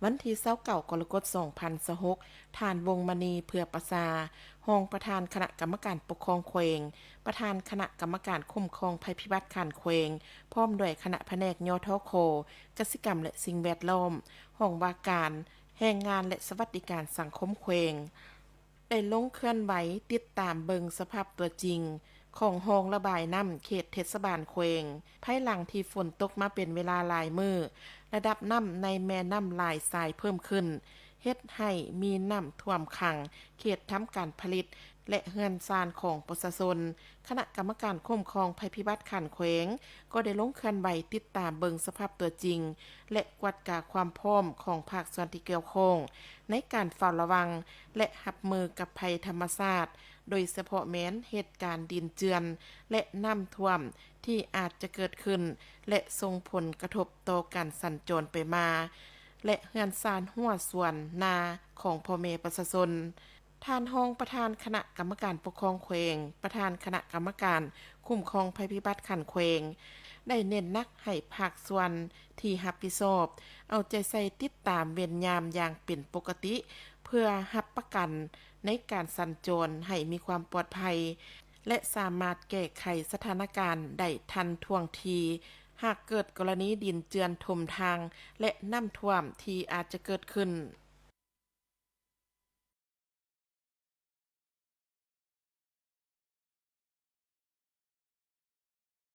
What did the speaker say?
ວັນທີຊາວເກົ້າ ກໍລະກົດ ສອງພັນຊາວຫົກ ທ່ານ ວົງມະນີ ເຜືອປະຊາ ຮອງປະທານຄະນະກຳມະການປົກຄອງແຂວງ, ປະທານຄະນະກຳມະການຄຸ້ມຄອງໄພພິບັດຂັ້ນແຂວງ ພ້ອມດ້ວຍຄະນະພະແນກ ຍທຂ ກະສິກຳ ແລະ ສິ່ງແວດລ້ອມ, ຫ້ອງວ່າການແຮງງານ ແລະ ສະຫວັດດີການສັງຄົມແຂວງ ໄດ້ລົງເຄື່ອນໄຫວຕິດຕາມເບິ່ງສະພາບຕົວຈິງ ຂອງຮ່ອງລະບາຍນ້ຳເຂດເທດສະບານແຂວງ, ພາຍຫຼັງທີ່ຝົນຕົກມາເປັນເວລາຫຼາຍມື້, ລະດັບນ້ຳໃນແມ່ນ້ຳຫຼາຍສາຍເພີ່ມຂຶ້ນ, ເຮັດໃຫ້ມີນ້ຳຖ້ວມຂັງເຂດທຳການຜະລິດ ແລະ ເຮືອນຊານຂອງປະຊາຊົນ. ຄະນະກຳມະການຄຸ້ມຄອງໄພພິບັດຂັ້ນແຂວງ ກໍໄດ້ລົງເຄື່ອນໄຫວຕິດຕາມເບິ່ງສະພາບຕົວຈິງ ແລະ ກວດກາຄວາມພ້ອມຂອງພາກສ່ວນທີ່ກ່ຽວຂ້ອງ ໃນການເຝົ້າລະວັງ ແລະ ຮັບມືກັບໄພທຳມະຊາດ, ໂດຍສະເພາະແມ່ນເຫດການດິນເຈື່ອນ ແລະ ນ້ຳຖ້ວມທີ່ອາດຈະເກີດຂຶ້ນ ແລະ ສົ່ງຜົນກະທົບຕໍ່ການສັນຈອນໄປມາ ແລະ ເຮືອນຊານຮົ້ວສວນນາຂອງພໍ່ແມ່ປະຊາຊົນ. ທ່ານຮອງປະທານຄະນະກຳມະການປົກຄອງແຂວງ, ປະທານຄະນະກຳມະການຄຸ້ມຄອງໄພພິບັດຂັ້ນແຂວງ ໄດ້ເນັ້ນໜັກໃຫ້ພາກສ່ວນທີ່ຮັບຜິດຊອບ ເອົາໃຈໃສ່ຕິດຕາມເວນຍາມຢ່າງເປັນປົກກະຕິ ເພື່ອຮັບປະກັນໃນການສັນຈອນໃຫ້ມີຄວາມປອດໄພ ແລະ ສາມາດແກ້ໄຂສະຖານະການໄດ້ທັນທ່ວງທີ ຫາກເກີດກໍລະນີດິນເຈື່ອນຖົມທາງ ແລະ ນ້ຳຖ້ວມທີ່ອາດຈະເກີດຂຶ້ນ.